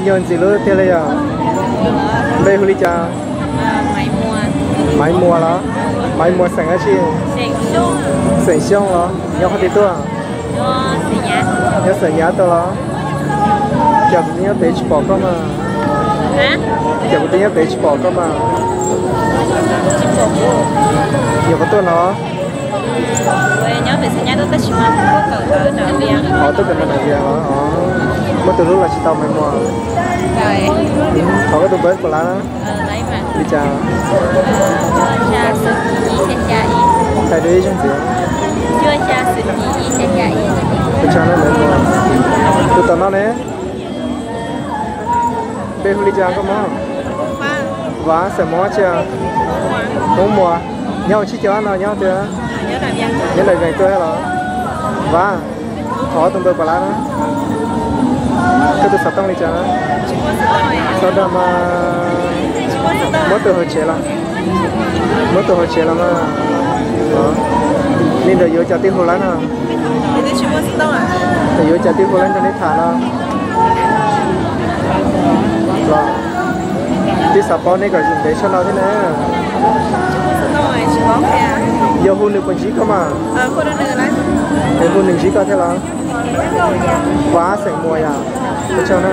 Nyob ntxiv lub tiag li yom. Npe hu li cas? Maiv Muas los? Maiv Muas xeem dab tsi? Xeem Xyooj los? Nyob qhov twg tuaj? Nyob Xeem Nyab tuaj los? Cas kuv twb nyob pem tsis pom koj mas. Cas kuv twb nyob pem tsis pom koj mas. Nyuam qhuav tuaj no. Os, tuaj kawm ntawv nram Vias los? Muaj tus hlub los tsis tau Maiv Muas. Thov koj tus npawb puas lav na? Li cas? Hais dua ib zaug ntxiv. Ua tsaug na Maiv Muas. Tus tom no ne? Npe hu li cas koj mog? Vav, xeem Hmoob tsi? Hmoob Muas. Nyob ua tsib caug no nyob twg? Nyob nram Vias tuaj los? Vav, thov tus npawb puas lav na? Koj tus xov tooj li cas? Xov tooj mas muab tus hauv tsev los? Muab tus hauv tsev los mas. Li ntawd yuav cov tij hu lawm no. Yuav cov tij hu lawm nrog neb tham no. Los, twb xav paub neb kom ntev tshaj no thiab na. Yog hu nws puas ntsib koj mas? Hu nws ntsib koj thiab los? Vav, xeem Muas yom. Ua tsaug na.